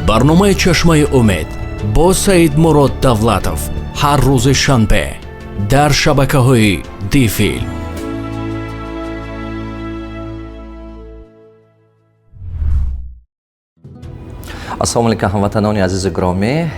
Барномаи «Чашмаи умед» бо Саидмурод Давлатов ҳар рӯзи шанбе дар шабакаҳои Дифилм. Ассалому алайкум, ҳамватанони азизу гиромӣ,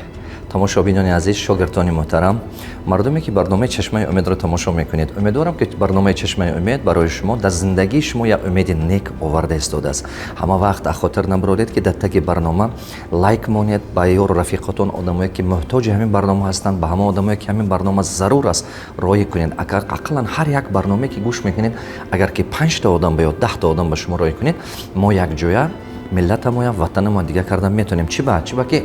тамошобинони азиз, шогирдони муҳтарам, мардуме, ки барномаи «Чашмаи умедро тамошо мекунед. Умедворам, ки барномаи «Чашмаи умед» барои шумо дар зиндагии шумо як умеди нек оварда истодааст. Ҳама вақт аз хотир набароред, ки дар таги барнома лайк монед, ба ёру рафиқотон, одамое, ки муҳтоҷи ҳамин барнома ҳастанд, ба ҳама одамое, ки ҳамин барнома зарур аст, роҳӣ кунед. Агар ақаллан ҳар як барномае, ки гӯш мекунед, агар ки панҷта одам ба ё 10та одам ба шумо роҳӣ кунед, мо якҷоя миллатамоям, ватанамон дигар кардан метавонем. Чи ба ки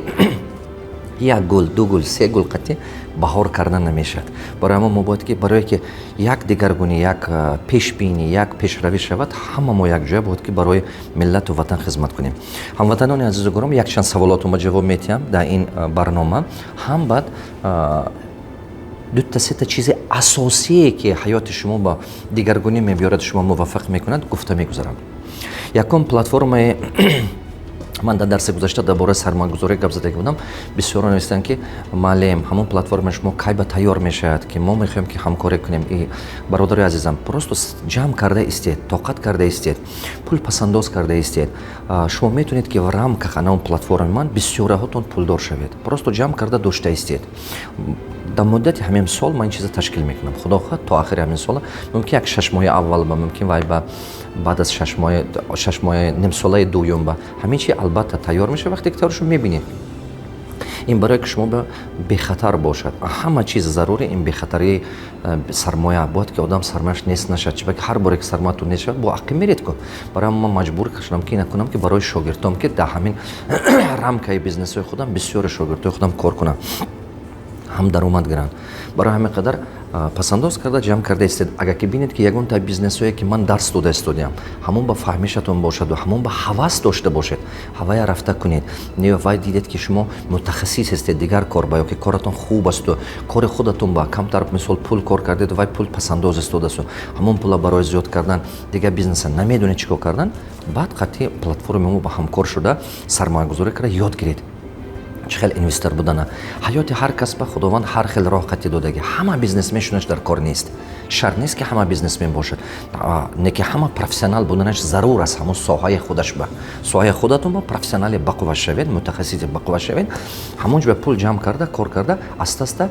як гул, ду гул, се гул қатъи баҳор кардан намешавад. Барои ҳамон мо бояд ки барое ки як дигаргунӣ, як пешбинӣ, як пешравӣ шавад, ҳама мо якҷоя бояд ки барои миллату ватан хизмат кунем. Ҳамватанони азизу гиром, якчанд саволотумба ҷавоб метиҳам дар ин барнома, ҳам баъд дута сета чизи асосие, ки ҳаёти шумо ба дигаргунӣ мебиёрад, шумо муваффақ мекунад, гуфта мегузарам. Якум, платформаи ман дар дарси гузашта дар бораи сармоягузорӣ гап задагӣ будам. Бисёро навистанд, ки муаллим, ҳамон платформаи шумо кай ба тайёр мешавад, ки мо мехоҳем, ки ҳамкорӣ кунем? И бародари азизам, просто ҷамъ карда истед, тоқат карда истед, пул пасандоз карда истед. Шумо метавонед, ки в рамках ана он платформаи ман бисёраҳотон пулдор шавед. Просто ҷамъ карда дошта истед. Дар муддати ҳамин сол ман ин чиза ташкил мекунам, худо хоҳад, то охири ҳамин сола. Мумкин, як 6 моҳи аввал ба, мумкин, вай ба баъд аз 6 моҳи, 6 моҳи, нимсолаи дуюм ба ҳамин чи албатта тайёр мешавад. Вақте ки тайёр шуд, мебинед. Ин барое ки шумо бехатар бошад. Ҳама чиз зарури ин бехатарии сармоя. Бояд ки одам сармояш нест нашад, чунки ҳар боре ки сармоятон нест шавад, бо ақиб меред ку. Барои ман маҷбур шудам, ки ина кунам, ки барои шогирдом, ки дар ҳамин рамкаи бизнесҳои худам бисёри шогирдҳои худам кор кунам, ҳам даромад гиранд. Барои ҳамин қадар пасандоз карда, ҷамъ карда истед. Агар ки бинед, ки ягон та бизнесҳое, ки ман дарс дода истодиам, ҳамон ба фаҳмишатон бошаду ҳамон ба ҳавас дошта бошед, ҳавая рафта кунед. Не, вай дидед, ки шумо мутахассис ҳастед дигар кор ба ё ки коратон хуб асту кори худатон ба камтар, мисол, пул кор кардед, вай пул пасандоз истодасту, ҳамон пула барои зиёд кардан дигар бизнеса намедонед чӣ кор кардан, баъд қатъи платформаи мо ба ҳамкор шуда, сармоягузорӣ карда, ёд гиред чӣ хел инвестор будана. Ҳаёти ҳар кас ба Худованд ҳар хел роҳ қатъи додагӣ. Ҳама бизнесмен шунаш дар кор нест, шарт нест, ки ҳама бизнесмен бошад, не ки ҳама профессионал буданаш зарур аст ҳамон соҳаи худаш ба. Соҳаи худатон ба профессионали бақувва шавед, мутахассиси бақувва шавед, ҳамон ҷо пул ҷамъ карда, кор карда, аста аста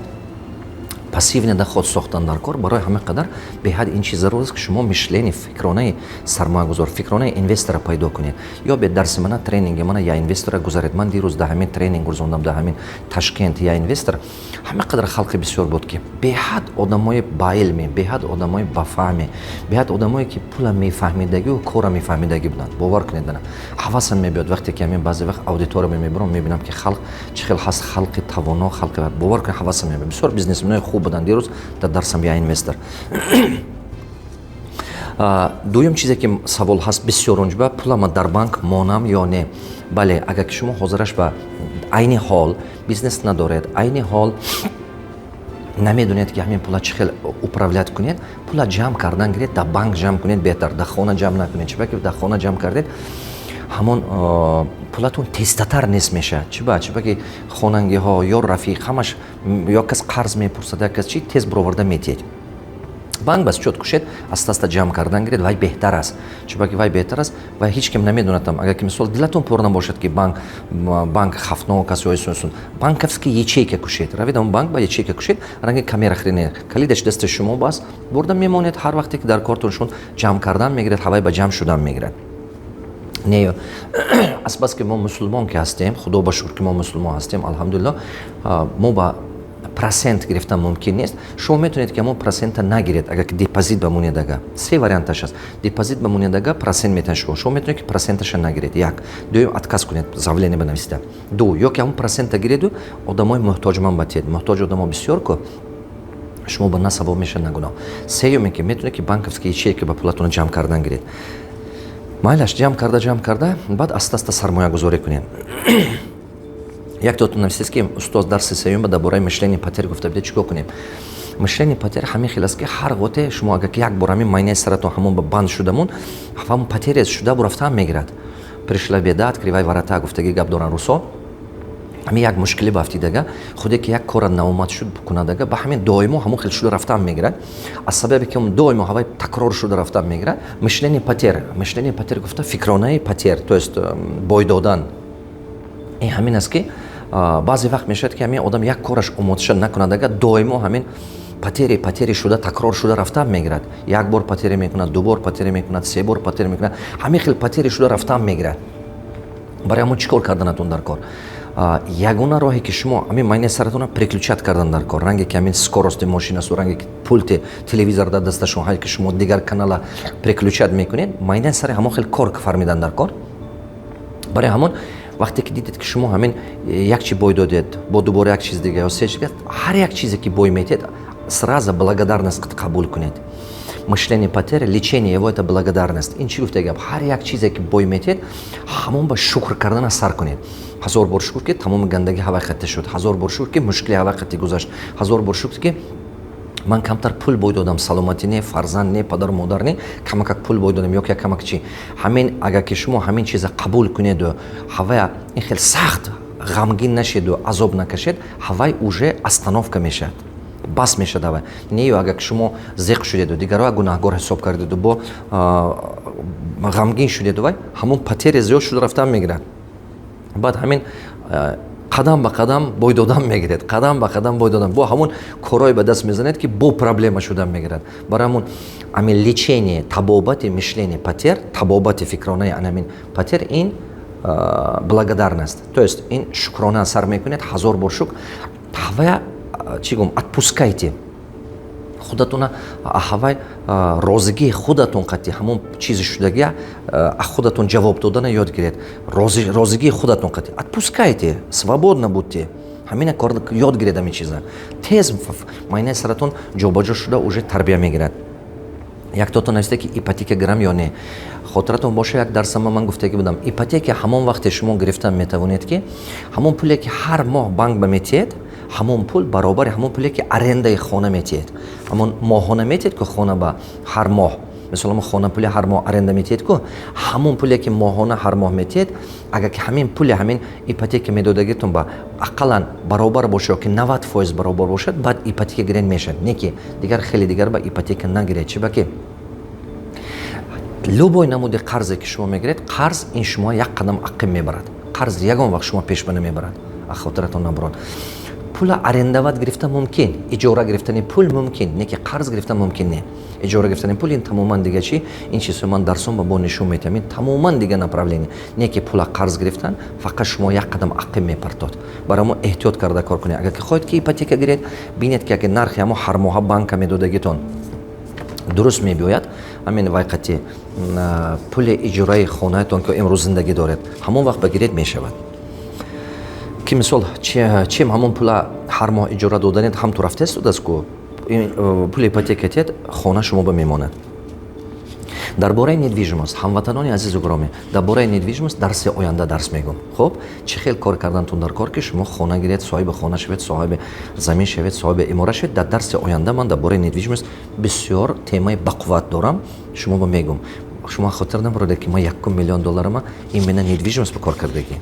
пассивный доход сохтан дар кор. Барои ҳама қадар беҳад ин чиз зарур аст, ки шумо мышление, фикронаи сармоягузор, фикронаи инвестора пайдо кунед. Ё бе дарси мана, тренинги мана «Я инвестора» гузаред. Ман дирӯз дар ҳамин тренинг гузондам дар ҳамин Ташкент, «Я инвестор». Ҳама қадар халқи бисёр буд, ки беҳад одамои баилме, беҳад одамои бафаҳме, беҳад одамое, ки пула мефаҳмидагию кора мефаҳмидагӣ буданд. Бовар кунед, ана ҳавасам мебиёд, вақте ки ҳамин баъзе вақт аудитория мебарам, мебинам, ки халқ чӣ хел ҳаст, халқи тавоно, халқи, бовар кунед, ҳавасам мебиёд. Бисёр бизнесменои хуб буданд дирӯз дар дарсам «Я инвестор». Дуюм чизе, ки савол ҳаст бисёр онҷба: пулама дар банк монам ё не? Бале, агар ки шумо ҳозираш ба айни ҳол бизнес надоред, айни ҳол намедонед, ки ҳамин пула чӣ хел управлять кунед, пула ҷамъ кардан гиред, дар банк ҷамъ кунед беҳтар, дар хона ҷамъ накунед. Чӣ ки дар хона ҷамъ кардед, ҳамон пулатон тезтатар нест мешавад. Чӣ ба ки хонангиҳо ё рафиқ, ҳамаш, ё кас қарз мепурсад, як кас чи, тез бароварда метиҳед. Банк бас чёт кушед, аста аста ҷамъ кардан гиред, вай беҳтар аст. Чунки вай беҳтар аст ва ҳеҷ ким намедонадам. Агар ки, мисол, дилатон пур набошад, ки банк хафнок аст ё банковский ячейка кушед, равед он банк ба ячейка кушед, ранги камера хрения, калидаш дасти шумо бас, бурда мемонед. Ҳар вақте ки дар кортон шуд, ҷамъ кардан мегирад, ҳавай ба ҷамъ шудан мегирад. Не, азбаски мо мусулмон ки ҳастем, худо ба шукр, ки мо мусулмон ҳастем, алҳамдулилло, мо ба процент гирифтан мумкин нест. Шумо метавонед, ки ҳамон процента нагиред, агар ки депозит ба монедага. Се варианташ аст: депозит ба монедага, процент метавонед шумо. Шумо метавонед, ки проценташа нагиред, як. Дуюм, отказ кунед, заявление банависида. Ду, ё ки ҳамон процента гиреду одамои муҳтоҷманд батиҳед. Муҳтоҷ одамо бисёр ку, шумо ба на савоб мешавад, на гуноҳ. Сеюме, ки метавонед, ки банковский ячейка ба пулатонро ҷамъ кардан гиред. Майлаш, ҷамъ карда, ҷамъ карда, баъд аста аста сармоягузорӣ кунед. Як тотон нависед, ки устоз, дарси сеюм дар бораи мышление потерь гуфта биде, чӣ кор кунем? Мышление потерь ҳамин хел аст, ки ҳар готе шумо агар ки як бор ҳамин майнаи саратон ҳамон ба банд шудамон, ҳамон потеря шуда бурафтаам мегирад. «Пришла беда, открывай ворота», гуфтаги гап доран русо. Ҳамин як мушкилӣ баафтидага, худе ки як кора наомад шуд кунадага, ба ҳамин доимо ҳамон хел шуда рафтан мегирад. Аз сабабе ки доимо ҳавай такрор шуда рафтан мегирад. Мышление потерь, мышление потерь гуфта, фикронаи потерь, то есть бой додан, ин ҳамин аст, ки баъзе вақт мешавад, ки ҳамин одам як кораш омодша накунадага, доимо ҳамин потери, потери шуда, такрор шуда рафтан мегирад. Як бор потери мекунад, ду бор потери мекунад, се бор потери мекунад, ҳамин хел потери шуда рафтан мегирад. Барои ҳамон чӣ кор карданатон дар кор? Ягона роҳе, ки шумо ҳамин майнаи саратона переключать кардан дар кор, ранге ки ҳамин скорости мошин асту, ранге ки пульти телевизор дар дасташон ҳай, ки шумо дигар канала переключать мекунед, майнаи сари ҳамон хел кор фармидан дар кор. Барои ҳамон вақте ки дидед, ки шумо ҳамин як чи бой додед, бо дубора як чиз дига ё се чиз, ҳар як чизе ки бой метиҳед, сразу благодарность қабул кунед. Мышление потери, лечение его — это благодарность. Ин чӣ гуфта гап? Ҳар як чизе ки бой метиҳед, ҳамон ба шукр кардана сар кунед. Ҳазор бор шукр, ки тамоми гандагӣ ҳавай хатта шуд. Ҳазор бор шукр, ки мушкили ҳавай хатти гузашт. Ҳазор бор шукр, ки ман камтар пул бой додам. Саломатӣ не, фарзанд не, падару модар не, камакак пул бой додам ё ки камак чӣ. Ҳамин агар ки шумо ҳамин чиза қабул кунеду ҳавая ин хел сахт ғамгин нашеду азоб накашед, ҳавай уже остановка мешавад, бас мешавад ҳавай. Не ё агар ки шумо зиқ шудеду дигарро гунаҳгор ҳисоб кардеду, бо ғамгин шудеду, вай ҳамон потери зиёд шуда рафтан мегирад. Баъд ҳамин қадам ба қадам бой додан мегиред, қадам ба қадам бой додан, бо ҳамон корҳое ба даст мезанед, ки бо проблема шудан мегирад. Барои ҳамон ҳамин лечение, табобати мышление потерь, табобати фикронаи анамин потерь — ин благодарность, то есть ин шукрона сар мекунед. Ҳазор бор шукр. Ҳавая чӣ гум, отпускайте худатона, ҳавай розигии худатон қатъи ҳамон чизи шудагия худатон ҷавоб додана ёд гиред. Розигии худатон қатъи отпускайте, свободно будьте. Ҳамина кор ёд гиред. Ҳамин чиза тез майнаи саратон ҷобаҷо шуда уже тарбия мегирад. Яктото нависта, ки ипотека гирам ё не. Хотиратон боша, як дарсама ман гуфтагӣ будам: ипотека ҳамон вақте шумо гирифтан метавонед, ки ҳамон пуле, ки ҳар моҳ банк ба метиҳед, ҳамон пул баробари ҳамон пуле, ки арендаи хона метиҳед, ҳамон моҳона метиҳед ку хона ба ҳар моҳ. Мисол, хона пули ҳар моҳ аренда метиҳед ку, ҳамон пуле, ки моҳона ҳар моҳ метиҳед, агар ки ҳамин пули ҳамин ипотека медодагитон ба ақаллан баробар бошад ё ки 90% баробар бошад, баъд ипотека гирен мешавад. Не ки дигар хеле дигар ба ипотека нагиред. Чи ба ки любой намуди қарзе, ки шумо мегиред, қарз ин шумо як қадам ақиб мебарад. Қарз ягон вақт шумо пешба намебарад, хотиратон набурад. Пула арендовать гирифта мумкин, иҷора гирифтани пул мумкин, не ки қарз гирифта мумкин не. Иҷора гирифтани пул ин тамоман дига чи. Ин чизҳо ман дарсон ба бо нишон метиҳам, ин тамоман дига направление. Не ки пула қарз гирифтан фақат шумо як қадам ақиб мепартод. Барои мо эҳтиёт карда кор кунед. Агар ки хоҳед, ки ипотека гиред, бинед, ки агар нархи ҳамо ҳармоҳа банка медодагитон дуруст мебиёяд, ҳамин вайқати пули иҷораи хонаатон, ки имрӯз зиндагӣ доред, ҳамон вақт ба гиред мешавад, ки мисол чем ҳамон пула ҳар моҳ иҷора доданед, ҳам ту рафтаистодааст ку пули ипотека тиҳед, хона шумо ба мемонад. Дар бораи недвижимость, ҳамватанони азизу гиромӣ, дар бораи недвижимость дарси оянда дарс мегӯм. Хуб, чӣ хел кор кардантон дар кор, ки шумо хона гиред, соҳиби хона шавед, соҳиби замин шавед, соҳиби имора шавед. Дар дарси оянда ман дар бораи недвижимость бисёр темаи бақувват дорам, шумо ба мегӯм. Шумо хотир набурдед, ки ман 1 миллион долларама именно недвижимость ба кор кардагӣ.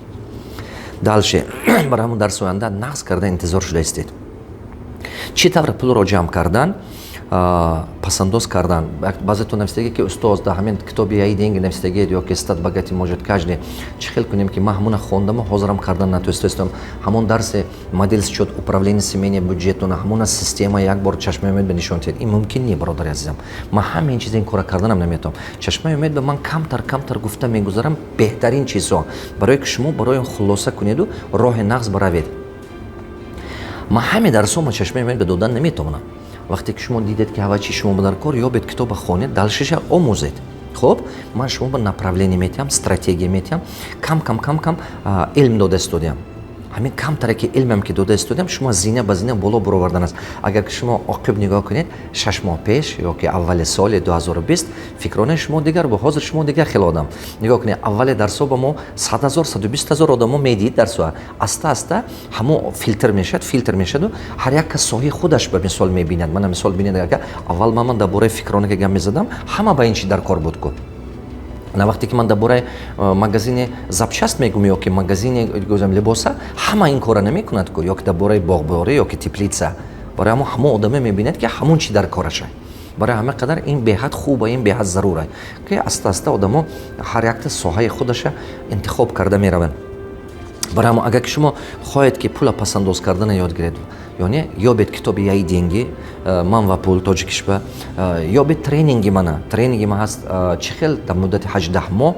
Дальше барои ҳамон дарси оянда нағз карда интизор шуда истед. Чӣ тавр пулро ҷамъ кардан, пасандоз кардан? Баъзетон навистагӣ, ки устоз, дар ҳамин китоби «Я и деньги» навистагиед ё ки «Стать богатым может каждый», чӣ хел кунем, ки ман ҳамона хондаму ҳозирам кардан натонистастам? Ҳамон дарси модель счет управления семейный бюджетона, ҳамона система як бор Чашмаи умед ба нишон диҳед. Ин мумкин не, бародари азизам. Ман ҳамаи ин чиза, ин кора карданам наметавонам. Чашмаи умед ба ман камтар камтар гуфта мегузарам беҳтарин чизҳо, барое ки шумо барои он хулоса кунеду роҳи нағз баравед. Ман ҳаме дарсҳо ма Чашмаи умед ба додан наметавонам. Вақте ки шумо дидед, ки ҳава чи шумо дар кор, ёбед, китоба хонед, дальшеша омӯзед. Хуб, ман шумо ба направление метиҳам, стратегия метиҳам, кам кам кам кам илм дода истодиам. Ҳамин камтаре ки илмам ки дода истодиам, шумо зина ба зина боло буровардан аст. Агар ки шумо оқиб нигоҳ кунед, 6 моҳ пеш ё ки аввали соли 2020 фикронаи шумо дигар бу, ҳозир шумо дигар хел одам. Нигоҳ кунед, аввали дарсҳо ба мо 100 0, 120 0 одамо медиҳид дарсҳо. Аста аста ҳамо филтр мешавад, филтр мешаваду ҳар як кас соҳаи худаш ба мисол мебинад. Мана мисол бинед, агар аввал ман дар бораи фикрона ки гап мезадам, ҳама ба ин чи дар кор буд ку. На вақте ки ман дар бораи магазини запчасть мегӯм ё ки магазини гӯзам либоса, ҳама ин кора намекунад ку, ё ки дар бораи боғборӣ, ё ки теплица. Барои ҳамон ҳамон одаме мебинад, ки ҳамон чи дар кораша. Барои ҳама қадар ин беҳад хуба, ин беҳад зарура, ки аста аста одамо ҳар якта соҳаи худаша интихоб карда мераванд. Барои ҳамон, агар ки шумо хоҳед, ки пула пасандоз кардана ёд гиред, ёне ёбед китоби «Я и деньги», «Ман ва пул» тоҷикишба, ёбед тренинги мана. Тренинги ма ҳаст, чӣ хел дар муддати 18 моҳ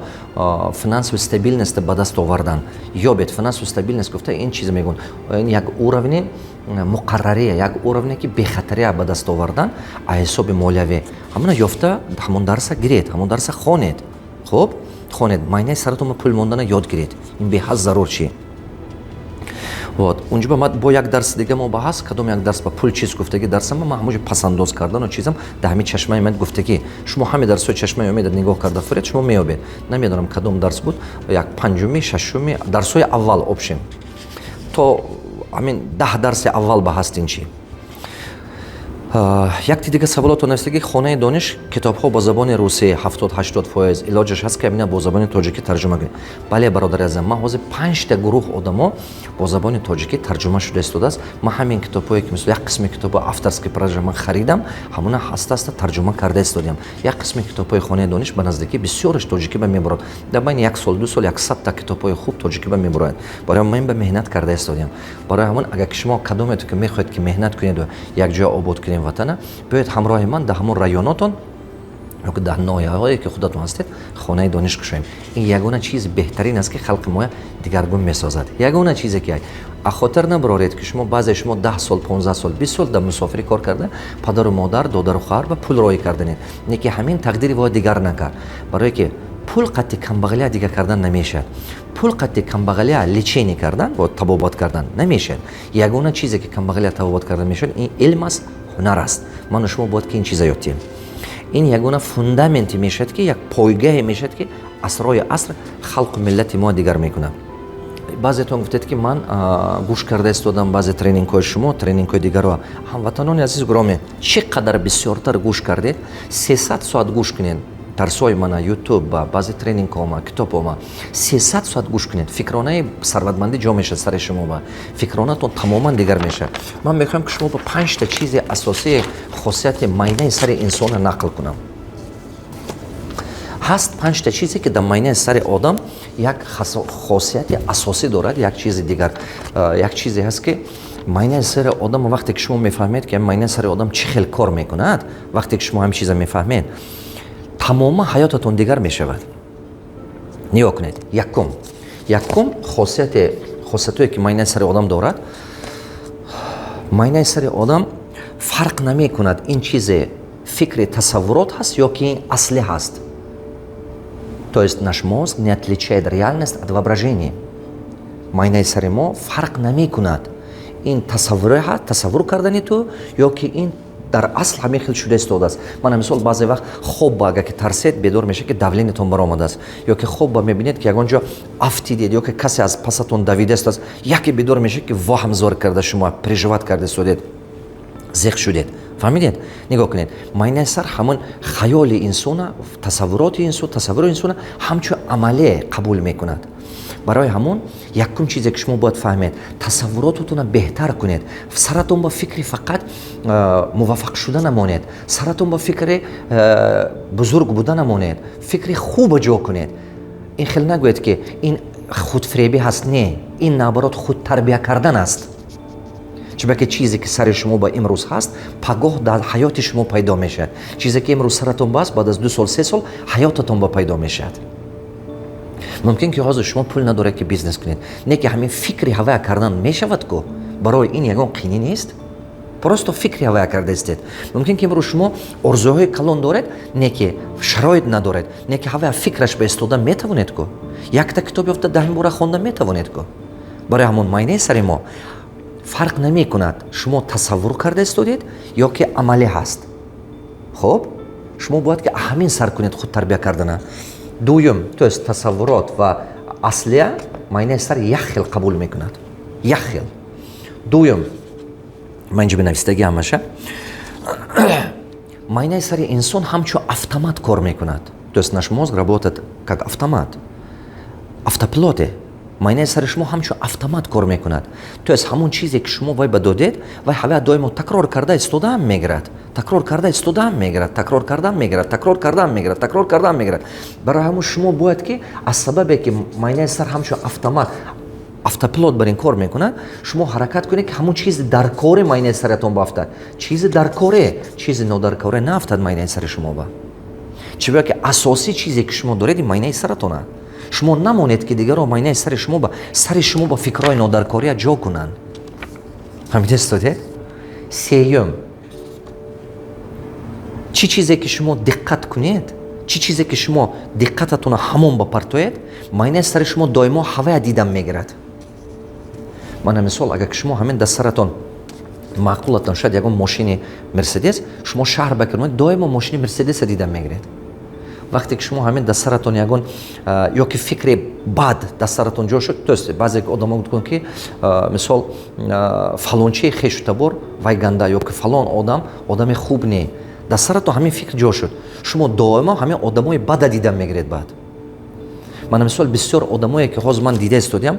финансовый стабильность ба даст овардан. Ёбед «финансовый стабильность» гуфта, ин чиз мегӯн, ин як уровни муқаррария, як уровне, ки бехатария ба даст овардан аз ҳисоби молиявӣ. Ҳамона ёфта, ҳамон дарса гиред, ҳамон дарса хонед. Хуб хонед, майнаи саратон пул мондана ёд гиред, ин беҳад зарур чи. Вот унҷо ба бо як дарси дига мо ба ҳаст, кадом як дарс ба «Пул чиз» гуфтаги дарсам, ман ҳамоҷо пасандоз кардану чизам дар ҳамин «Чашмаи умед» гуфтагӣ. Шумо ҳами дарсҳои «Чашмаи умеда» нигоҳ карда фуред, шумо меёбед. Намедонам, кадом дарс буд, як панҷуми, шашуми, дарсҳои аввал, общем, то ҳамин 10 дарси аввал ба ҳаст ин чи. Якти дига саволото навистаги: «Хонаи дониш китобҳо бо забони русӣ 70-80%, илоҷаш ҳаст, ки амина бо забони тоҷикӣ тарҷума кунед?» Бале, бародари азизам, ман ҳозир панҷта гурӯҳ одамо бо забони тоҷикӣ тарҷума шуда истодааст. Ман ҳамин китобҳое, ки мисол як қисми китобҳо авторский права, ман харидам, ҳамона аста аста тарҷума карда истодиам. Як қисми китобҳои «Хонаи дониш» ба наздикӣ бисёраш тоҷикӣ ба мебурад. Дар байни як сол, 2 сол 100-та китобҳои хуб тоҷикӣ ба мебурояд. Барои ман ба меҳнат карда истодиам. Барои ҳамон, агар ки шумо кадомето ки мехоҳед, ки меҳнат кунеду якҷоя обод кунем ватана, биёед ҳамроҳи ман дар ҳамон районотон ёки дар ноҳияҳое, ки худатон ҳастед, «Хонаи дониш» кушоем. Ин ягона чизи беҳтарин аст, ки халқи моя дигаргун месозад. Ягона чизе ки хотир набароред, ки шумо, баъзе шумо 10 сол, 15 сол, 20 сол дар мусофирӣ кор карда, падару модар, додару хоҳар ба пул роҳӣ карданед, не ки ҳамин тақдири воя дигар накард. Барое ки пул қатти камбағалия дигар кардан намешавад, пул қатти камбағалия лечение кардан, табобат кардан намешавад. Ягона чизе, ки камбағалия табобат кардан мешавад, ин илм аст, ҳунар аст. Ману шумо бояд ки ин чиза ёд диҳем. Ин ягона фундаменте мешавад, ки як пойгаҳе мешавад, ки асрҳои аср халқу миллати мо дигар мекунад. Баъзетон гуфтед, ки ман гӯш карда истодам баъзе тренингҳои шумо, тренингҳои дигарро. Ҳамватанони азиз, гиромӣ, чӣ қадар бисёртар гӯш кардед, 300 соат гӯш кунед дарсҳои мана, Ютуб ба баъзе тренингҳома, китобҳома, 300 соат гӯш кунед, фикронаи сарватмандӣ ҷо мешавад сари шумо ба фикронатон тамоман дигар мешавад. Ман мехоҳам, ки шумо ба панҷта чизи асосии хосияти майнаи сари инсонро нақл кунам. Ҳаст панҷта чизе, ки дар майнаи сари одам як хосияти асосӣ дорад. Як чизи дигар, як чизе ҳаст, ки майнаи сари одам, вақте ки шумо мефаҳмед, ки майнаи сари одам чӣ хел кор мекунад, вақте ки шумо ҳамин чиза мефаҳмед, тамоман ҳаётатон дигар мешавад. Нигоҳ кунед, якум хосиятое, ки майнаи сари одам дорад. Майнаи сари одам фарқ намекунад, ин чизе фикри тасаввурот ҳаст ё ки ин аслӣ ҳаст. То есть наш мозг не отличает реальность от воображения. Майнаи сари мо фарқ намекунад, ин тасаввуре ҳаст, тасаввур кардани ту, ё ки ин дар асл ҳамин хел шуда истодааст. Мана мисол, баъзе вақт хоб ба агар ки тарсед, бедор мешавед, ки давлениятон баромадааст, ё ки хоб ба мебинед, ки ягон ҷо афтидед, ё ки касе аз пасатон давида истодааст. Яке бедор мешавед, ки ваҳм зор карда, шумо переживать карда истодед, зиқ шудед. Фаҳмидед? Нигоҳ кунед, майнаи сар ҳамон хаёли инсона, тасаввуроти инсон, тасаввури инсона ҳамчун амале қабул мекунад. Барои ҳамон якум чизе, ки шумо бояд фаҳмед, тасаввуротатонро беҳтар кунед. Саратон ба фикри фақат муваффақ шуда намонед, саратон ба фикри бузург буда намонед, фикри хуба ҷо кунед. Ин хел нагӯед, ки ин худфиребӣ ҳаст. Не, ин наоборот худтарбия кардан аст. Чунки чизе, ки сари шумо ба имрӯз ҳаст, пагоҳ дар ҳаёти шумо пайдо мешавад. Чизе, ки имрӯз саратон ба аст, баъд аз 2 сол, 3 сол ҳаётатон ба пайдо мешавад. Мумкин ки ҳозир шумо пул надоред, ки бизнес кунед, не ки ҳамин фикри ҳавая кардан мешавад ку, барои ин ягон қинӣ нест, просто фикри ҳавая карда истед. Мумкин ки имрӯз шумо орзуҳои калон доред, не ки шароит надоред, не ки ҳавая фикраш ба истода метавонед ку, якта китоб ёфта, даҳин бора хонда метавонед ку. Барои ҳамон майнаи сари мо фарқ намекунад, шумо тасаввур карда истодед ё ки амалӣ ҳаст. Хуб, шумо бояд ки ҳамин сар кунед худтарбия кардана. Дуюм, то есть тасаввурот ва аслия майнаи сар як хел қабул мекунад, як хел. Дуюм, ман инҷо бинависдаги ҳамаша. Майнаи сари инсон ҳамчун автомат кор мекунад. То есть наш мозг работает как автомат, автопилоте. Майнаи сари шумо ҳамчун автомат кор мекунад. То есть ҳамон чизе, ки шумо вай ба додед, вай ҳавая доимо такрор карда истодаам мегирад, такрор карда истодаам мегирад, такрор кардаам мегирад, такрор кардаам мегирад, такрор кардаам мегирад. Барои ҳамон шумо бояд ки, аз сабабе ки майнаи сар ҳамчун автомат, автопилот бар ин кор мекунад, шумо ҳаракат кунед, ки ҳамон чизи даркори майнаи саратон баафтад. Чизи даркоре, чизи нодаркоре наафтад майнаи сари шумо ба. Чӣ ки асосӣ чизе, ки шумо доред, ин майнаи саратона. Шумо намонед, ки дигарро майнаи сари шумо ба сари шумо ба фикрҳои нодаркория ҷо кунанд. Фаҳмидастодед? Сеюм, чӣ чизе ки шумо диққат кунед, чӣ чизе ки шумо диққататонро ҳамон ба партоед, майнаи сари шумо доимо ҳавая дидан мегирад. Мана мисол, агар ки шумо ҳамин дар саратон маъқулатон шояд ягон мошини Мерседес, шумо шаҳр бакунед, доимо мошини Мерседеса дидан мегиред. Вақте ки шумо ҳамин дар саратон ягон ё ки фикри бад дар саратон ҷо шуд, то есть баъзе одамо гуфтанд, ки мисол, фалончии хешу табор вай ганда ё ки фалон одам одами хуб не, дар саратон ҳамин фикр ҷо шуд, шумо доимо ҳамин одамои бада дидан мегиред. Баъд мана мисол, бисёр одамое, ки ҳозир ман дида истодиам,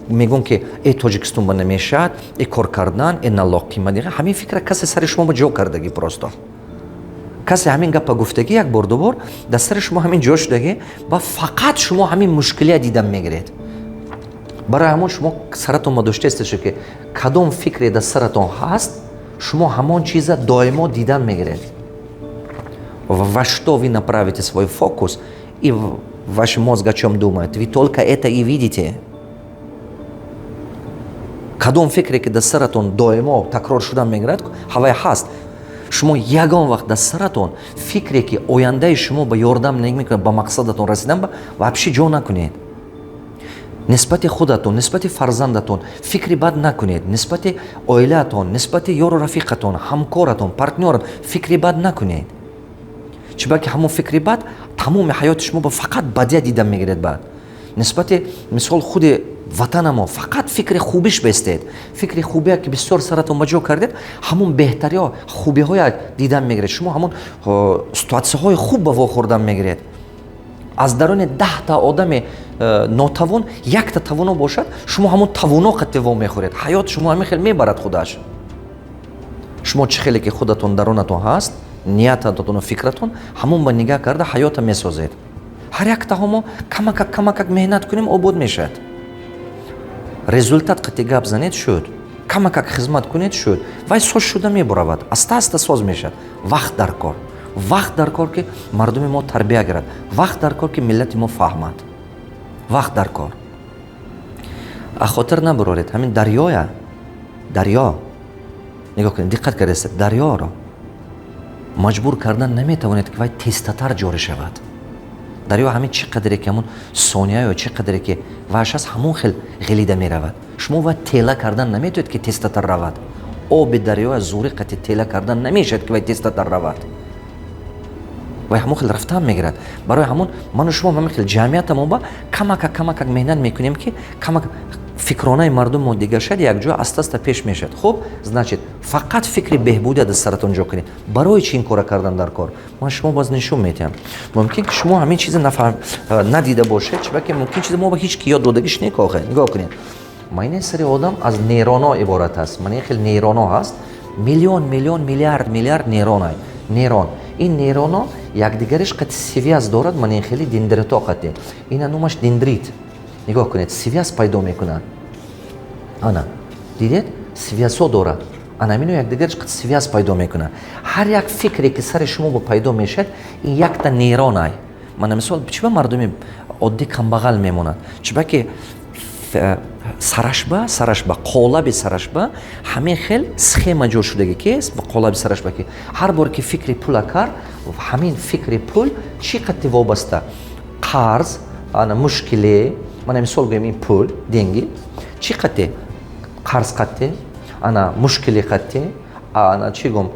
мегӯм, ки э, Тоҷикистон ба намешавад, э, кор кардан, э, налог қимат. Ҳамин фикра касе сари шумо ба ҷо кардагӣ, просто касе ҳамин гапа гуфтагӣ як бор, ду бор, дар сари шумо ҳамин ҷо шудагӣ ва фақат шумо ҳамин мушкилия дидан мегиред. Барои ҳамон шумо саратон ма доштаест, ки кадом фикре дар саратон ҳаст, шумо ҳамон чиза доимо дидан мегиред. Во что вы направите свой фокус и ваш мозг о чем думает, вы только это и видите. Кадом фикре, ки дар саратон доимо такрор шудан мегирад, ҳавай ҳаст. Шумо ягон вақт дар саратон фикре, ки ояндаи шумо ба ёрдам намекунад ба мақсадатон расидан, ба вообще ҷо накунед. Нисбати худатон, нисбати фарзандатон фикри бад накунед, нисбати оилаатон, нисбати ёру рафиқатон, ҳамкоратон, партнёрат фикри бад накунед. Чунки ҳамон фикри бад тамоми ҳаёти шумо ба фақат бадия дидан мегиред. Баъд нисбати, мисол, худи ватанамо фақат фикри хубиш бестед. Фикри хубия, ки бисёр саратон ба ҷо кардед, ҳамон беҳтариҳо, хубиҳоя дидан мегиред. Шумо ҳамон ситуатсияҳои хуб ба вохӯрдан мегиред. Аз даруни 10-та одами нотавон якта тавоно бошад, шумо ҳамон тавоно қатъи во мехӯред. Ҳаёт шумо ҳамин хел мебарад худаш. Шумо чӣ хеле ки худатон дарунатон ҳаст, ниятатону фикратон, ҳамон ба нигаҳ карда ҳаёта месозед. Ҳар яктаҳо мо камакак, камакак меҳнат кунем, обод мешавад. Результат қати гап занед, шуд. Камакак хизмат кунед, шуд. Вай соз шуда мебуравад, аста аста соз мешавад. Вақт дар кор, вақт дар кор, ки мардуми мо тарбия гирад, вақт дар кор, ки миллати мо фаҳмад, вақт дар кор. А хотир набуроред, ҳамин дарёя, дарё нигоҳ кунед, диққат кардест, дарёро маҷбур кардан наметавонед, ки вай тезтатар ҷорӣ шавад. Дарё ҳамин чӣ қадре ки ҳамон сония ё чӣ қадре ки ваш аст, ҳамон хел ғелида меравад. Шумо вай тела кардан наметавонед, ки тезтатар равад. Оби дарёя зури қати тела кардан намешавад, ки вай тезтатар равад. Вай ҳамон хел рафтан мегирад. Барои ҳамон ману шумо ҳамин хел ҷамъиятамо ба камакак, камакак меҳнат мекунем, ки камак фикронаи мардуммо дигар шад, якҷоя аста аста пеш мешавад. Хуб, значит, фақат фикри беҳбудия дар саратон ҷо кунед. Барои чӣ ин кора кардан дар кор, ман шумо боз нишон медиҳам. Мумкин ки шумо ҳамин чиза надида бошед, чунки мумкин чизе мо ба ҳеҷ ки ёд додагиш не. Охе, нигоҳ кунед, майнаи сари одам аз нейроно иборат аст. Мана хел нейроно ҳаст, миллион миллион, миллиард миллиард нейрона, нейрон. Ин нейроно якдигариш қати связь дорад. Мана ин хели дендрито қати, ина номаш дендрит. Нигоҳ кунед, связь пайдо мекунад. Ана, дидед, связьҳо дорад. Ана амино якдигариш қати связь пайдо мекунад. Ҳар як фикре, ки сари шумо пайдо мешавад, ин якта нейронай. Мана мисол, чӣ ба мардуми оддӣ камбағал мемонад? Чиба ки сарашба қолаби сарашба ҳамин хел схема ҷор шудагӣ, ки ба қолаби сарашба, ки ҳар бор ки фикри пула кард, ҳамин фикри пул чӣ қадди вобаста, қарз, ана мушкиле. Мана мисол гӯем, ин пул, деньги, чӣ қадди қарз қатти, ана мушкили қатти, ана чӣ гум,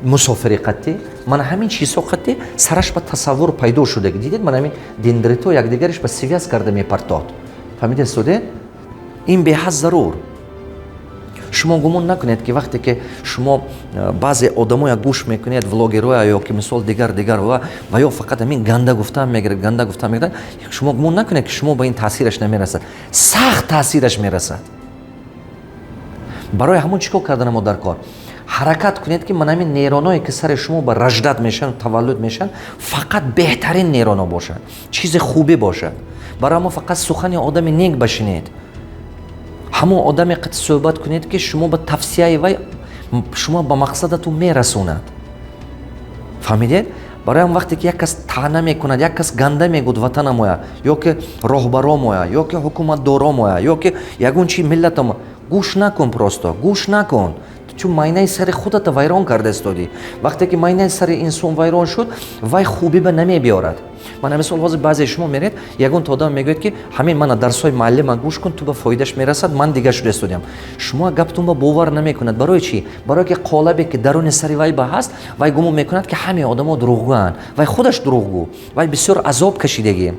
мусофири қатти, мана ҳамин чизҳо қатти сараш ба тасаввур пайдо шудаги. Дидед, мана ҳамин дендрито якдигариш ба связь карда мепартод. Фаҳмидед, студент? Ин беҳад зарур. Шумо гумон накунед, ки вақте ки шумо баъзе одамоя гӯш мекунед, влогероя ё ки мисол дигар дигар ва ё фақат ҳамин ганда гуфтан мегирад, ганда гуфтан мегирад, шумо гумон накунед, ки шумо ба ин таъсираш намерасад. Сахт таъсираш мерасад. Барои ҳамон чӣ кор карданамо дар кор? Ҳаракат кунед, ки ман ҳамин нейроное, ки сари шумо ба рождать мешаванд, таваллуд мешаванд, фақат беҳтарин нейроно бошад, чизи хубе бошад. Барои ҳамон фақат сухани одами нек башинед, ҳамон одаме қат суҳбат кунед, ки шумо ба тавсияи вай шумо ба мақсадатон мерасонад. Фаҳмидед? Барои ҳам вақте ки як кас таъна мекунад, як кас ганда мегӯд ватанамоя ё ки роҳбаромоя, ё ки ҳукуматдоромоя, ё ки ягон чи миллатамо, гӯш накун, просто гӯш накун, чун майнаи сари худата вайрон карда истодӣ. Вақте ки майнаи сари инсон вайрон шуд, вай хубӣ ба намебиёрад. Мана мисол, ҳозир баъзеи шумо меред, ягон то одам мегӯяд, ки ҳамин мана дарсҳои муаллима гӯш кун, ту ба фоидаш мерасад, ман дигар шуда истодиам. Шумо гаптон ба бовар намекунад. Барои чӣ? Барое ки қолабе, ки даруни сари вай ба ҳаст, вай гумон мекунад, ки ҳамаи одамо дурӯғгӯянд. Вай худаш дурӯғгӯ, вай бисёр азоб кашидагӣ,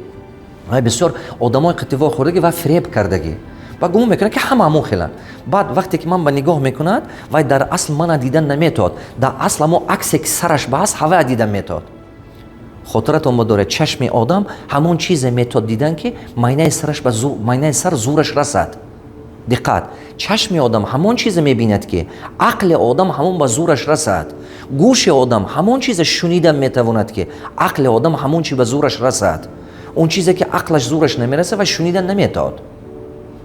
вай бисёр одамои қативо хӯрдагӣ ва фиреб кардагӣ ва гумон мекунад, ки ҳама ҳамон хеланд. Баъд вақте ки ман ба нигоҳ мекунад, вай дар асл мана дидан наметавад, дар асл ҳамо аксе, ки сараш ба ҳаст, ҳавая дидан метавад. Хотиратон бодоред, чашми одам ҳамон чизе метавад дидан, ки майнаи сараш ба майнаи сар зураш расад. Диққат, чашми одам ҳамон чизе мебинад, ки ақли одам ҳамон ба зураш расад. Гӯши одам ҳамон чизе шунидан метавонад, ки ақли одам ҳамон чи ба зураш расад. Он чизе, ки ақлаш зураш намерасад, ва шунидан наметавад.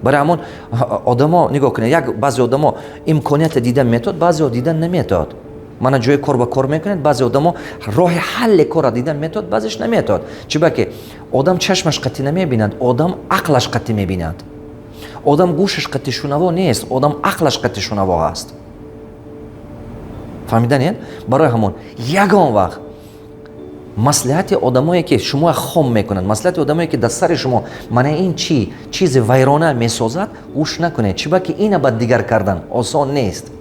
Барои ҳамон одамо нигоҳ кунед, як баъзе одамо имконията дидан метавад, баъзеҳо дидан наметавад. Мана ҷои кор ба кор мекунед, баъзе одамо роҳи ҳалли корра дидан метавад, баъзеш наметавад. Чиба ки одам чашмаш қатъӣ намебинад, одам ақлаш қатъӣ мебинад. Одам гӯшаш қатъи шунаво нест, одам ақлаш қатъи шунаво ҳаст. Фаҳмиданед? Барои ҳамон ягон вақт маслиҳати одамое, ки шумо хом мекунанд, маслиҳати одамое, ки дар сари шумо мана ин чӣ чизи вайрона месозад, гӯш накунед. Чиба ки ина ба дигар кардан осон нест.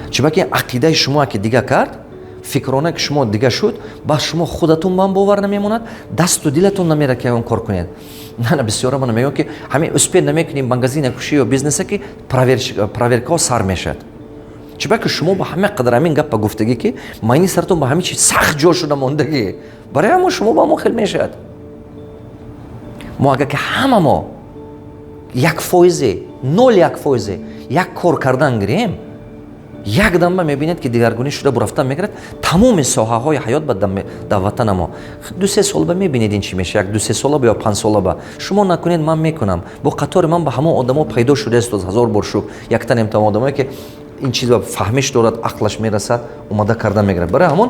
Чиба ки ақидаи шумо ки дига кард, фикрона ки шумо дига шуд, ба шумо худатон ба ҳам бовар намемонад, дасту дилатон намерад, ки ягон кор кунед. На, бисёра мана мегӯям, ки ҳамин успеть намекунем магазина кушӣ ё бизнеса, ки проверкаҳо сар мешавад. Чиба ки шумо ба ҳама қадар ҳамин гапа гуфтагӣ, ки майни саратон ба ҳамин чи сахт ҷо шуда мондагӣ. Барои ҳамон шумо ба ҳамон хел мешавад. Мо агар ки ҳама мо 1 фоизе, 0,1 фоизе як кор кардан гирем, як дамба мебинед, ки дигаргунӣ шуда бурафтан мегирад тамоми соҳаҳои ҳаёт ба дар ватана мо. 2-3 сол ба мебинед, ин чӣ меша, як 2-3 сола ба ё 5 сола ба. Шумо накунед, ман мекунам. Бо қатори ман ба ҳамон одамо пайдо шудааст, ҳазор бор шукр, яктанем там одамое, ки ин чиз фаҳмиш дорад, ақлаш мерасад, омада кардан мегирад. Барои ҳамон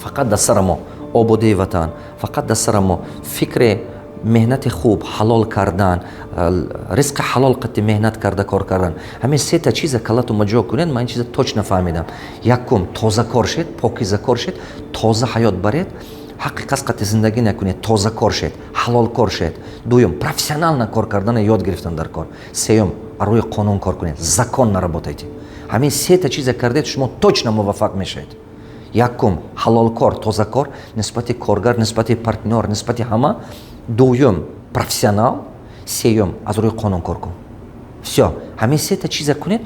фақат дар сара мо ободии ватан, фақат дар сара мо фикри меҳнати хуб, ҳалол кардан, ризқи ҳалол қати меҳнат карда кор кардан, ҳамин сета чиза калату маҷо кунед. Ман ин чиза точно фаҳмидам. Якум, тоза кор шед, покиза кор шед, тоза ҳаёт баред, ҳаққи қас қати зиндагӣ накунед, тоза кор шед, ҳалол кор шед. Дуюм, профессионально кор кардана ёд гирифтан дар кор. Сеюм, рӯи қонун кор кунед, законно работайте. Ҳамин сета чиза кардед, шумо точно муваффақ мешавед. Якум, ҳалолкор, тозакор нисбати коргар, нисбати партнёр, нисбати ҳама. Дуюм, профессионал. Сеюм, аз рӯи қонун кор кун. Всё, ҳамин сета чиза кунед,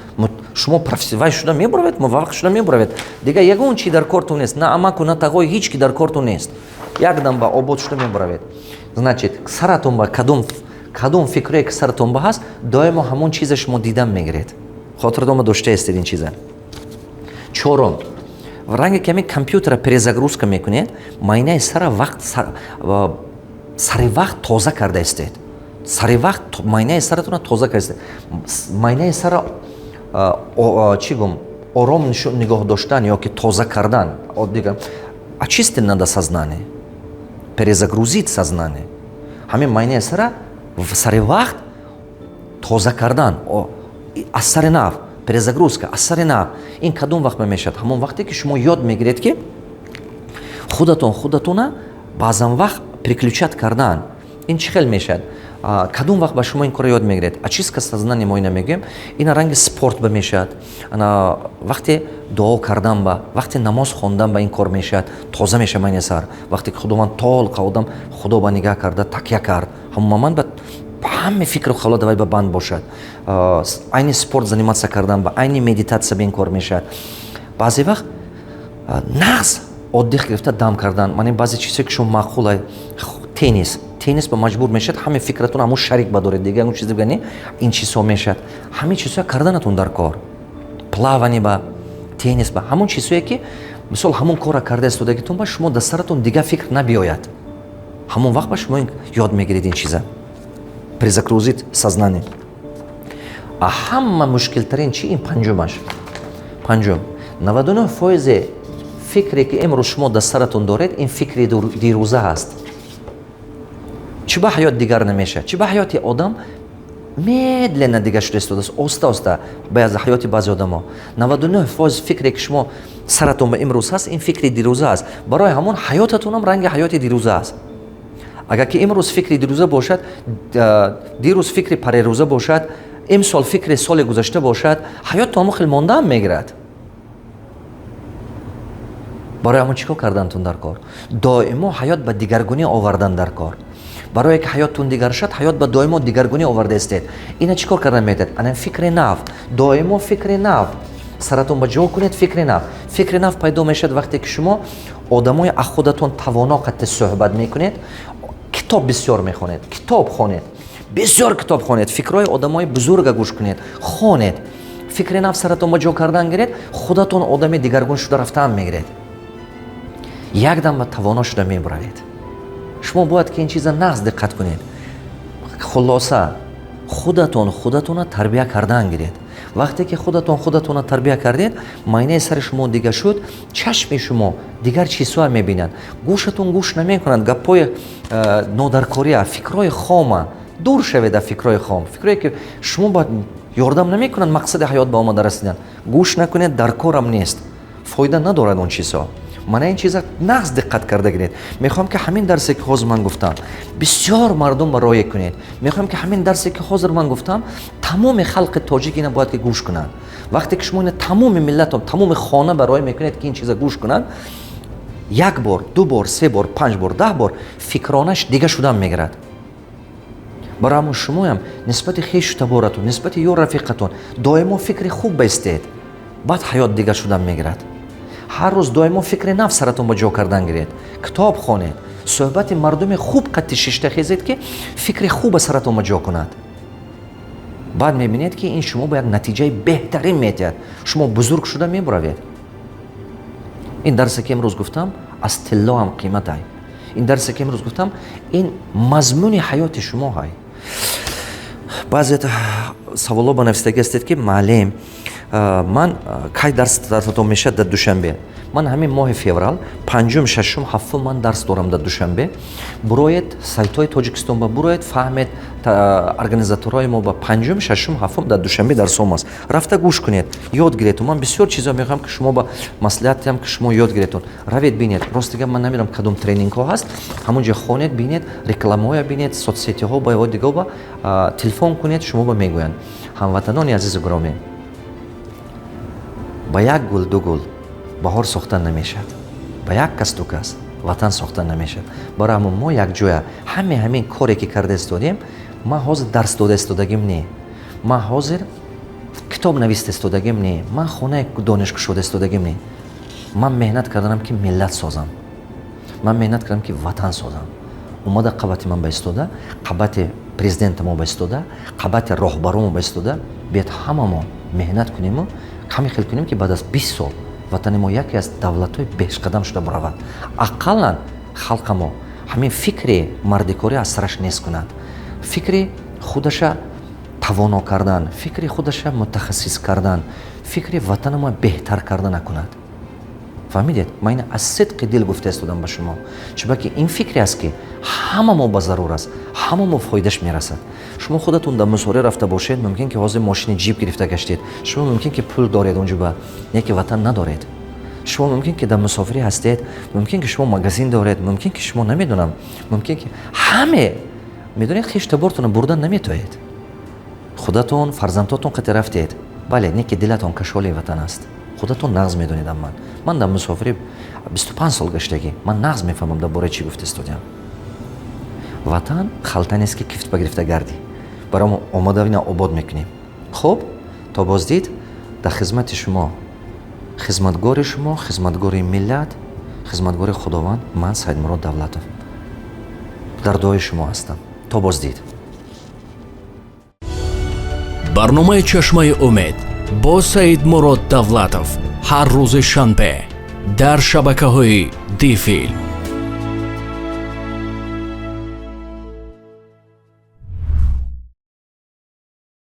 шумо вай шуда мебуравед, муваффақ шуда мебуравед. Дигар ягон чи дар кортон нест, на амаку, на тағои, ҳеҷ ки дар кортон нест. Якдам ба обод шуда мебуравед. Значит, саратон ба кадом фикрое ки саратон ба ҳаст, доимо ҳамон чиза шумо дидан мегиред. Хотиратон дошта истед ин чиза. Чорум, ранге ки ҳамин компютера перезагрузка мекунед, майнаи сара вақт сари вақт тоза карда истед, сари вақт майнаи саратона тоза карда истед. Майнаи сара, чӣ гум, ором нигоҳ доштан ё ки тоза кардан, дигар очистить надо сознание, перезагрузить сознание. Ҳамин майнаи сара сари вақт тоза кардан, аз сари нав перезагрузка, аз сари нав. Ин кадом вақт мешавад? Ҳамон вақте ки шумо ёд мегиред, ки худатон худатона баъзан вақт переключать кардан. Ин чӣ хел мешавад? Кадом вақт ба шумо ин корро ёд мегиред? Очистка сознание мо ина мегӯем. Ина ранги спорт ба мешавад, ана вақте дуо кардан ба, вақте намоз хондан ба ин кор мешавад, тоза мешавад майни сар. Вақте ки Худованд толқа одам Худо ба нигаҳ карда, такя кард, ҳамон момент ба ҳама Ҳаме фикру хаёлот давай ба банд бошад. Айни спорт заниматься кардан, ба айни медитатсия бин кор мешавад. Баъзе вақт нағз отдых гирифта, дам кардан. Ман баъзе чизое ки шумо маъқула, теннис, теннис ба маҷбур мешавад, ҳаме фикратон ҳамун шарик бадоред, дига ягон чиз дига не. Ин чизҳо мешавад, ҳамин чизҳоя карданатон дар кор, плавание ба, теннис ба, ҳамон чизҳое ки, мисол, ҳамон корра карда истодагитон ба шумо дар саратон дигар фикр набиёяд, ҳамон вақт ба шумо ёд мегиред ин чиза, перезагрузить сознание. А ҳама мушкилтарин чи? Ин панҷумаш. Панҷум: 99 фоизи фикре ки имрӯз шумо дар саратон доред, ин фикри дирӯза ҳаст. Чӣ ба ҳаёт дигар намешавад? Чӣ ба ҳаёти одам медленно дигар шуда истодааст, оста оста ҳаёти баъзе одамо? 99 фоиз фикре ки шумо саратон ба имрӯз ҳаст, ин фикри дирӯза аст. Барои ҳамон ҳаётатонам ранги ҳаёти дирӯза аст. Агар ки имрӯз фикри дирӯза бошад, дирӯз фикри парерӯза бошад, имсол фикри соли гузашта бошад, ҳаёт то ҳамон хел мондаам мегирад. Барои ҳамон чӣ кор кардантун дар кор? Доимо ҳаёт ба дигаргунӣ овардан дар кор. Барое ки ҳаёттун дигар шад, ҳаёт ба доимо дигаргунӣ оварда истед. Ина чӣ кор кардан метавад? Ана фикри нав, доимо фикри нав саратон ба ҷо кунед. Фикри нав, фикри нав пайдо мешавад, вақте ки шумо одамои аз худатон тавоно қатти суҳбат мекунед, китоб бисёр мехонед. Китоб хонед, бисёр китоб хонед, фикрҳои одамои бузурга гӯш кунед, хонед, фикри нав саратон ба ҷо кардан гиред. Худатон одами дигаргун шуда рафтаам мегиред, якдам ба тавоно шуда мебуравед. Шумо бояд ки ин чиза нағз диққат кунед. Хулоса, худатон худатона тарбия кардан гиред. Вақте ки худатон худатона тарбия кардед, майнаи сари шумо дигар шуд, чашми шумо дигар чизҳоа мебинад, гӯшатон гӯш намекунад гапҳои нодаркория, фикрҳои хома. Дур шавед аз фикрҳои хом, фикрое ки шумо ба ёрдам намекунанд мақсади ҳаёт ба омада расидан. Гӯш накунед, дар корам нест, фоида надорад он чизҳо. Мана ин чиза нағз диққат карда гиред. Мехоҳам, ки ҳамин дарсе ки ҳозир ман гуфтам, бисёр мардум ба роя кунед. Мехоҳам, ки ҳамин дарсе ки ҳозир ман гуфтам, тамоми халқи тоҷик ина бояд ки гӯш кунанд. Вақте ки шумо ина тамоми миллатон, тамоми хона ба роя мекунед, ки ин чиза гӯш кунанд, як бор, ду бор, се бор, панҷ бор, 10 бор, фикронаш дига шудан мегирад. Барои ҳамон шумоям нисбати хешу таборатон, нисбати ё рафиқатон доимо фикри хуб баистед, баъд ҳаёт дига шудан мегирад. Ҳар рӯз доимо фикри нав саратон ба ҷо кардан гиред, китоб хонед, суҳбати мардуми хуб қатти шишта хезед, ки фикри хуба саратон ба ҷо кунад. Баъд мебинед, ки ин шумо ба як натиҷаи беҳтарин метиҳад, шумо бузург шуда мебуравед. Ин дарсе ки имрӯз гуфтам, аз тилло ҳам қиматай. Ин дарсе ки имрӯз гуфтам, ин мазмуни ҳаёти шумо ҳай. Баъзе саволҳо ба навистагӣ ҳастед, ки маълим, ман кай дарс дарсатон мешавад дар Душанбе? Ман ҳамин моҳи феврал, панҷум, шашум, ҳафтум ман дарс дорам дар Душанбе. Буроед, сайтҳои Тоҷикистон ба буроед, фаҳмед, организаторҳои мо ба панҷум, шашум, ҳафтум дар Душанбе дарсом аст. Рафта гӯш кунед, ёд гиретон. Ман бисёр чизо мехоҳам, ки шумо ба маслиҳат диҳам, ки шумо ёд гиретон. Равед, бинед. Рости гап, ман намедонам, кадом тренингҳо ҳаст. Ҳамон ҷо хонед, бинед, рекламаҳоя бинед, соцсетиҳо ба ё дигао ба телефон кунед, шумо ба мегӯянд. Ҳамватанони азизу гиромӣ, ба як гул, ду гул баҳор сохта намешавад, ба як кас, ду кас ватан сохта намешавад. Барои ҳамон мо якҷоя ҳаме ҳамин коре ки карда истодем. Ман ҳозир дарс дода истодагим не, ман ҳозир китоб нависта истодагим не, ман хонаи дониш кушода истодагим не. Ман меҳнат карданам, ки миллат созам, ман меҳнат кардам, ки ватан созам. Омада қабати ман ба истода, қабати президента мо ба истода, қабати роҳбаромо ба истода. Биёд, ҳамамо меҳнат куниму ҳамин хел кунем, ки баъд аз 20 сол ватани мо яке аз давлатҳои пешқадам шуда биравад. Ақаллан халқамо ҳамин фикри мардикорӣ аз сараш нест кунад, фикри худаша тавоно кардан, фикри худаша мутахассис кардан, фикри ватанамо беҳтар карда накунад. Фаҳмидед? Ман ина аз сидқи дил гуфта истодам ба шумо, чунки ин фикре аст, ки ҳама мо ба зарур аст, ҳама мо фоидаш мерасад. Шумо худатон дар мусофирӣ рафта бошед, мумкин ки ҳозир мошини ҷип гирифта гаштед, шумо мумкин ки пул доред онҷоба, не ки ватан надоред. Шумо мумкин ки дар мусофирӣ ҳастед, мумкин ки шумо магазин доред, мумкин ки шумо, намедонам, мумкин ки ҳаме медонед, хештабортонро бурдан наметоед, худатон фарзандотон қати рафтед, бале, не ки дилатон кашоли ватан аст. Худатон нағз медонедам. Ман дар мусофирӣ 25 сол гаштагӣ, ман нағз мефаҳмам, дар бораи чӣ гуфта истодиам. Ватан халта нест, ки кифт ба гирифта гардӣ. Барои омода ина обод мекунем. Хуб, то боздид, дар хизмати шумо, хизматгори шумо, хизматгори миллат, хизматгори Худованд, ман Саидмурод Давлатов дар дуои шумо ҳастам. То боздид. Барномаи «Чашмаи умед» бо Саидмурод Давлатов ҳар рӯзи шанбе дар шабакаҳои Дифилм.